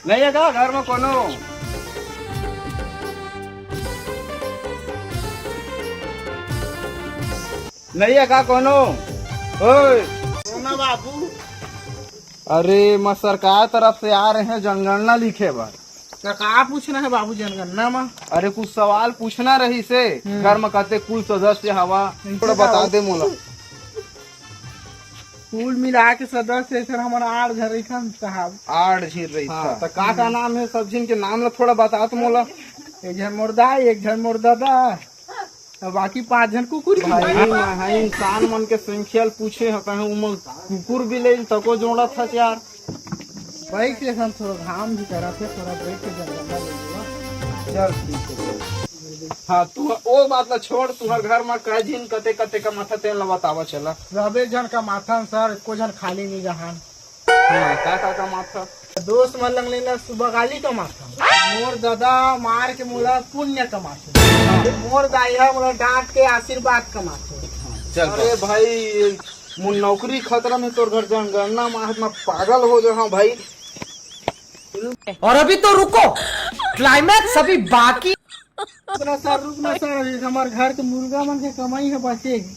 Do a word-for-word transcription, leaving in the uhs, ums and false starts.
नहीं है का घर में कोनो? नहीं है का कोनो? ओए। कोन बाबू? अरे, मैं सरकार तरफ से आ रहे हैं जनगणना लिखे बर। तो का पूछना है बाबू जनगणना में? अरे, कुछ सवाल पूछना रहिसे। हम्म। घर में कते कुल सदस्य हवा, थोड़ा बता दे मोला। कुल मिला के सदस्य सर हमर आठ झन रहिथन साहब। आठ झिन रहिथन। हाँ, तो का का नाम है सब झिन के? नाम ला थोड़ा बता तो मोला। एक झन मोर दाई, एक झन मोर ददा, अउ बाकी पांच झन कुकुर ही। भाई, मैं इंसान मन के संख्या ल पूछे ह, कहे उमन कुकुर बिलई ल तको जोड़त हस यार। भाई के हम थोड़ा घाम भी करत हे, थोड़ा break के जंगल में ले लो। चल ठीक है। हाँ, तू ओ बात ला छोड़, तुम्हार घर में कै झिन कते कते कमाथन तेन ला बतावा चला। सबे झन कमाथन सर, एको झन खाली नहीं रहन। हाँ, का का कमाथन? दोस्त मन लंग लेना सुबगाली कमाथन। मोर ददा मार के मोला पुण्य कमाथे। मोर दाई ह मोला डांट के आशीर्वाद कमाथे। चल अरे बस। भाई, मोर नौकरी खतरा में, तोर घर जनगणना माहत में पागल हो जा। हाँ भाई। और अभी तो रुको, climax अभी बाकी। रुक ना सर, रुक ना सर, ये हमार घर के मुर्गा मन के कमाई है बस एक।